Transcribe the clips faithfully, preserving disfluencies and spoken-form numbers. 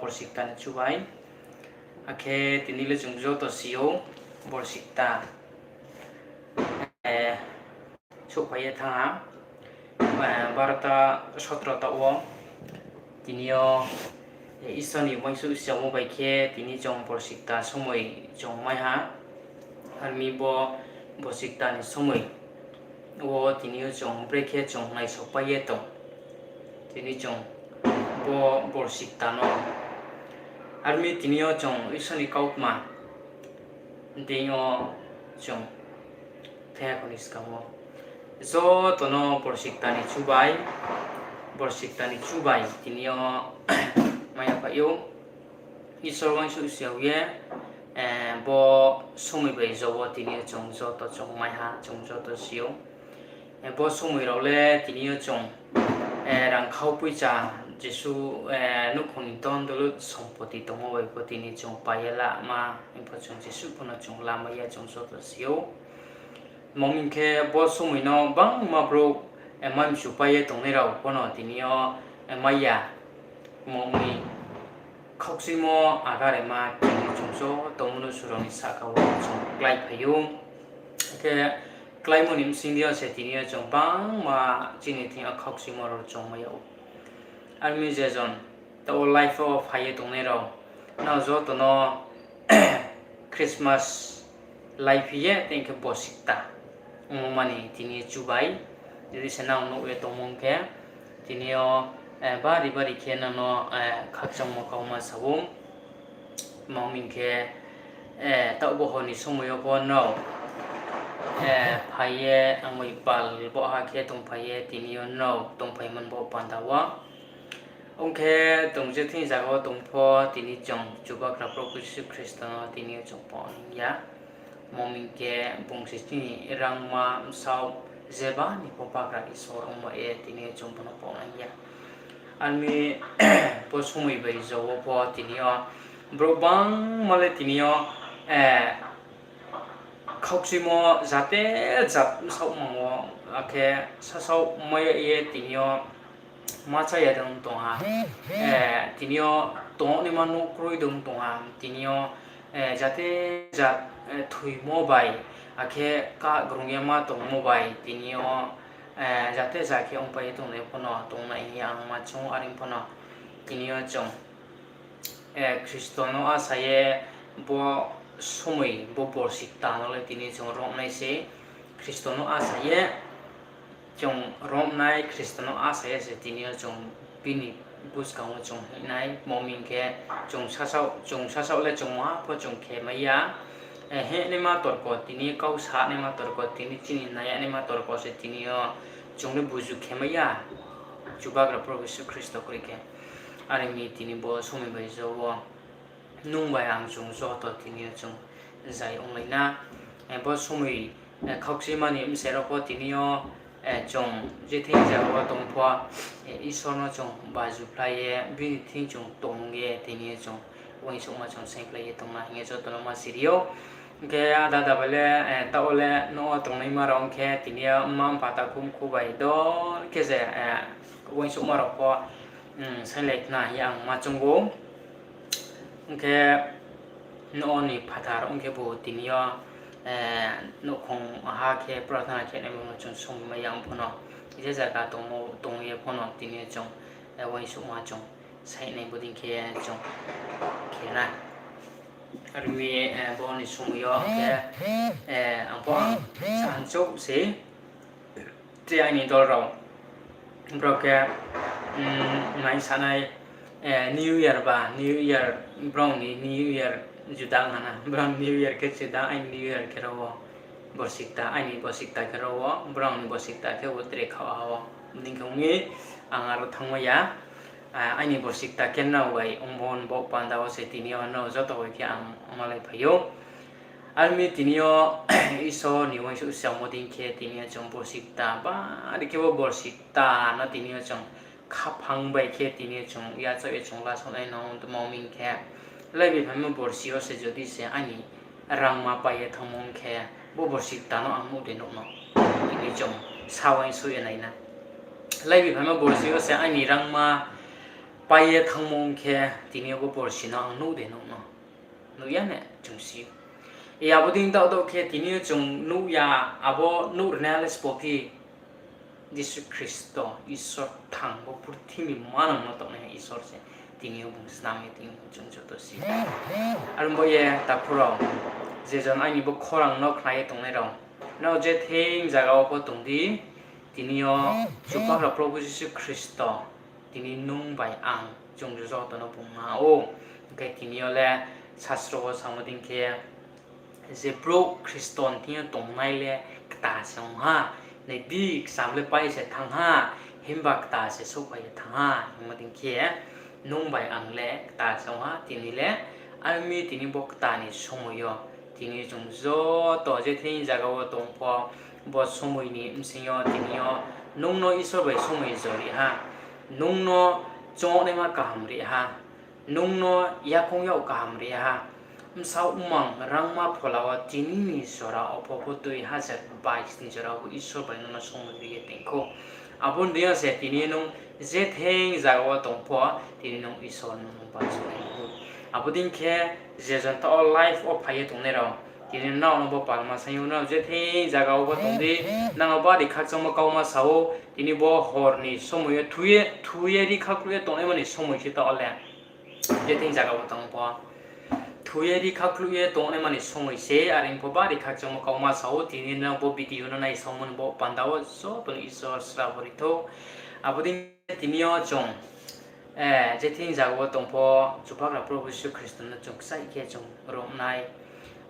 borsi kta ni chubai. Akhe tini le chung joto si ou, borsi kta, eh, souhphai ye thanng ha. Eh, barota sotro taoh wo, tini yo, eh, Isor ni uaingsouh siamo bai khe tini chung borsi kta somoi chung mai ha. Ar mi bo borsi kta ni somoi wo tini yo chung brekhe chung naisokpai ye tong. Tini chung bo borsi kta no. Ar mi tini yo chung Isor ni kautma deing yo chung thaiha kho ni skang wo. Joto no borsi kta ni chubai, borsi kta ni chubai tini yo mai ya phai ou. Isor uaingsouh siao ye, eh, bo somoi bai jo wo tini yo chung joto chung mai ha, chung joto si ou. Eh, bo somoi rao le tini yo chung, eh, rangkhau poicha jesuh, eh, nouhkhong ni don dolut sompoti tongmo bai pho tini chung pai ye lama, hing pho chung jesuh pho no chung lamai ya chung joto si ou. Tma hing khe bo somoi no bangma brouh, eh, mai mchupai ye tongnai rao pho no tini yo, eh, mai ya. Tma hing khe khaukchuimo agare ma tini chung joto mnusu rao ni sahka wo chung kláiphai ou. Khe kláimo ni bsing di yo se tini yo chung bangma chini thing yo khaukchuimo rao chung mai yag ou. Ar mi je jon taoh wo live wo phai ye tongnai rao, nrao joto no Christmas laiphi ye tei khe borsi kta ongmo mani tini yo chubai. Jodi se nang nuh ye tongmo khe, tini yo, eh, bari bari khe nang no, eh, khakchangmo kauma sa ou. Tma hing khe, eh, taoh bo hor ni somoi yo pho nrao, eh, phai ye, ang bai pal bo ha khe tongphai ye, tini yo nrao tongphai man bo panda wo. Ong khe tong je thing zaga wo tong pho, tini chung Chubagra Probhu Jisu Khristo no tini yo chung pao nai ya. Tma hing khe bung se chini rangma bsaoh jeba ni pho bagra Isor ongmo ye tini yo chung bo no pao nai ya. Ar mi bo somoi bai jo wo pho tini yo brouh bangma le tini yo, eh, khaukchuimo jate jat bsaoh mang wo, akhe sasaoh mai ya ye tini yo ma cha ya de ong tong ha. Eh, tini yo tongnaima nouh kroi de ong tong ha. Tini yo, eh, jate jat, eh, thoimo bai, akhe kagrung ye ma tongmo bai, tini yo, eh, jate jat khe ongpai ye tongnai pho no tongnai hing ye ang ma chung ou, are pho no tini yo chung, eh, Khristo no asa ye bo somoi, bo borsi kta no le tini chung romnai se. Khristo no asa ye chung romnai, Khristo no asa ye se tini yo chung bini buskang wo chung hingnai. Tma hing khe chung sasaoh, chung sasaoh le chung maha pho chung khe mai ya. Eh, hingnaima torko, tini kau sanaima torko, tini chini nai yanaima torko se tini yo chung le buzu khe mai ya. Chubagra Probhu Jisu Khristo kroi khe. Are mi tini bo somoi bai jo wo nung bai ang chung joto tini yo chung zai onglai na. Eh, bo somoi, eh, khaukchuimo ni bsai rao pho tini yo, eh, chung je thing zaga wo tong pho, eh, Isor no chung baju phlai ye, bini thing chung tong ye, tini yo chung uaingsouhma chung saingphlai ye tongma hing ye joto no ma siri ou. Hing khe ada ada bai le, eh, taoh wo le nouh wo tongnaima rao ong khe tini yo mma mpha takhu mkhu bai dol khe se, eh, uaingsouhma rao pho, mm, sainglai khna hing ye ang ma chung ou. Ong khe nouh wo ni phathar ong khebu tini yo, eh, nouhkhong ha khe prarthana khe naimo no chung song mai ya ong pho no, je zaga tongmo tong ye pho no tini yo chung, eh, uaingsouhma chung sainai bodei khe chung khe na. Ar mi, eh, bo ni somoi yo khe, eh, ang pho ang sahan chouh se. Tre aini dol rao, brao khe, mm, nai sanai, eh, New Year ba, New Year, brao ni New Year juda ong ha na, brao ni New Year khe juda, aini New Year khe rao wo, borsi kta, aini borsi kta khe rao wo, brao ni borsi kta khe bo tre khaoh ha wo. Bodei khe ong mi, ang aro thanngmai ya, ah, aini borsi kta khe nrao bai ongmo ni baoh panda wo se tini yo nrao joto bai khe ang malai phai ou. Ar mi tini yo Isor ni uaingsouh siamo dei khe tini yo chung borsi kta, bari khe bo borsi kta no tini yo chung khaphang bai khe tini yo chung yachaoh ye chung lasao nai nang tongmo hing khe, Laibi phaimo borsi yo se jodi se aini rangma pai ye thanngmo ong khe, bo borsi kta no ang nuh de nuh no? Tini chung sa uaingsouh ye nai na. Laibi phaimo borsi yo se aini rangma pai ye thanngmo ong khe, tini yo bo borsi no ang nuh de nuh no? Nuh ya ne, chung si. E, abo dei daoh daoh khe tini yo chung nuh ya, abo nuh rinaiha le sbo phi? Jisu Khristo, Isor thang, bo purthimbi manang no tongnaiha Isor se tini yo bung snam ye tini yo chung joto si. Aro bo ye takhu rao, je jon aini bo khorang no khna ye tongnai rao, nrao je thing zaga wo pho tong di, tini yo Chubagra Probhu Jisu Khristo, tini nung bai ang chung joto no bung ma ou. Hing khe tini yo le sasro wo samo dei khe, je brouh Khristo ni thing yo tongnai le kta se ong ha, nai di, kcham le pai se thanng ha, himba kta se souhphai ye thanng ha, hingmo dei khe, nung bai ang le kta se ong ha tini le. Aro mi tini bo kta ni somoi yo, tini chung joto je thing zaga wo tong pho, bo somoi ni bsing yo tini yo nung no Isor bai somoi jori ha, nung no choungnaima kaham ri ha, nung no yakoung yag kaham ri ha. Bsaoh mmang rangma phola wo tini ni jora wo pho, pho dui hajar bais ni jora wo Isor bai nung no somoi ri ye tong khou. Abo ni deing yo se tini nung je thing zaga wo tong pho, tini nung Isor no nung bachunai ou. Abo dei khe je jon taoh wo live wo phai ye tongnai rao, tini nrao no bo palma saing ou, nrao je thing zaga wo pho tong di, nrao no bari khakchangmo kauma sa ou, tini bo hor ni somoi yo thu ye, thu ye ri khakhluh ye tongnaima ni somoi se taoh wo le. Je thing zaga wo tong pho, thu ye ri khakhluh ye tongnaima ni somoi se, are pho bari khakchangmo kauma sa ou, tini nrao bo video no naisaomo ni bo panda wo joto no Isor srabo ri thou. Abo dei khe tini yo chung, eh, je thing zaga wo tong pho, Chubagra Probhu Jisu Khristo no chung kchaih khe chung rom nai.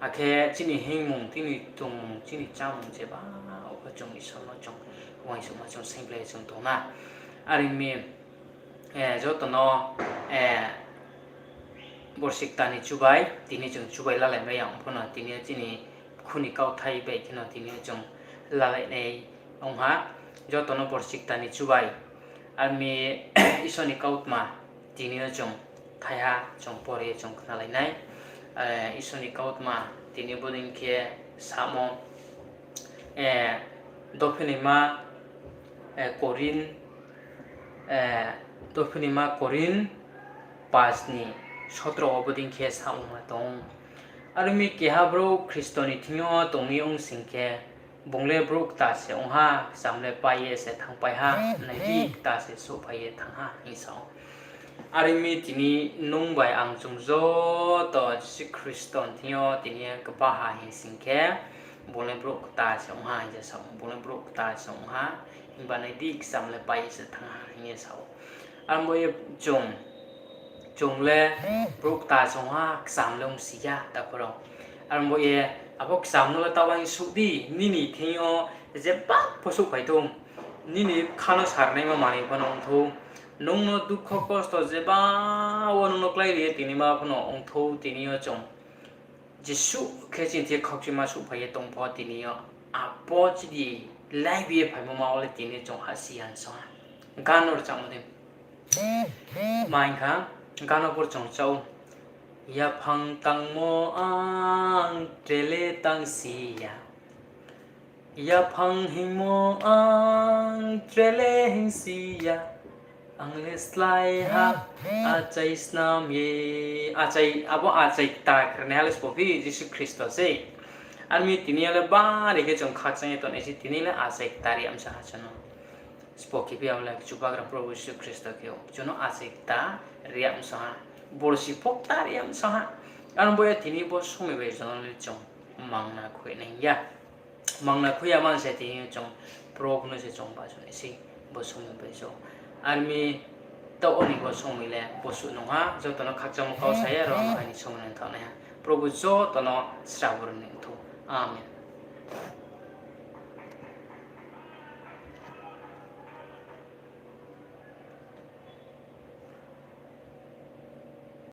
Akhe chini hingmung, chini tongmung, chini chámung jeba wo pho chung Isor no chung uaingsouhma chung saingphlai ye chung tong na. Are mi, eh, joto no, eh, borsi kta ni chubai, tini chung chubai lalai mai ya ong pho no, tini yo chini khu ni kauthai bai khe no tini yo chung lalai nai ong ha. Joto no borsi kta ni chubai. Aro mi Isor ni kautma tini yo chung thaiha chung pore chung khnalai nai. Eh, Isor ni kautma tini bodei khe samo, eh, dophinaima, eh, Korin, eh, dophinaima Korin pas ni sotro wo bodei khe samo ma tong. Aro mi keha brouh Khristo ni thing yo tong mi ong sing khe, bung le brouh kta se ong ha, kcham le pai ye se thanngpai ha, nai di, kta se souhphai ye thanng ha, hing sa ou. Are mi tini nung bai ang chung joto Jisu Khristo ni thing yo tini ye kba ha hing sing khe, bung le brouh kta se ong ha hing ye sa ou, bung le brouh kta se ong ha, himba nai di, kcham le pai ye se thanng ha hing ye sa ou. Aro bo ye chung, chung le brouh kta se ong ha, kcham le ongsi ya, takhu rao. Aro bo ye abo kcham no le taoh uaingsouh di, nini thing yo jeba pho souhphai thou, nini bkha no sarnaima manoi pho no ong thou, nung no dukho kosto jeba wo nung no kláiri ye tini ma pho no ong thou, tini yo chung jesuh khe chini thing yo khaukchima souhphai ye tong pho tini yo, abo chini laibi ye phaimo ma wo le tini chung hahsi ya hing sa ha. Gan no rchamo dei. Ma hing kha, gan no pho chung rcha ou. Yaphang tangmo ang tre le tangsi ya. Yaphang hingmo ang tre le hingsi ya. Ang le slái ha, achai snam ye, achai, abo achai kta krinaiha le sbo phi Jisu Khristo sei. Aro mi tini yo le bari khe chung khakchang ye tongnai se, tini le achai kta ri yamsa ha chung no. Sbo khe phi abo le Chubagra Probhu Jisu Khristo khe ou. Chung no achai kta ri yamsa ha. Borsi pho kta ri yamsa ha. Aro bo ye tini bo somoi bai chung no le chung mangna khui nai ya. Mangna khui ya man se tini yo chung Probhu no se chung bachunai sei, bo somoi bai so. Aro mi taoh wo ni bo somoi le bosuh nung ha, joto no khakchangmo kau sa ya, aro no aini somoi nang thaoh nai ha. Probhu joto no srabo ri ni thou. Amen.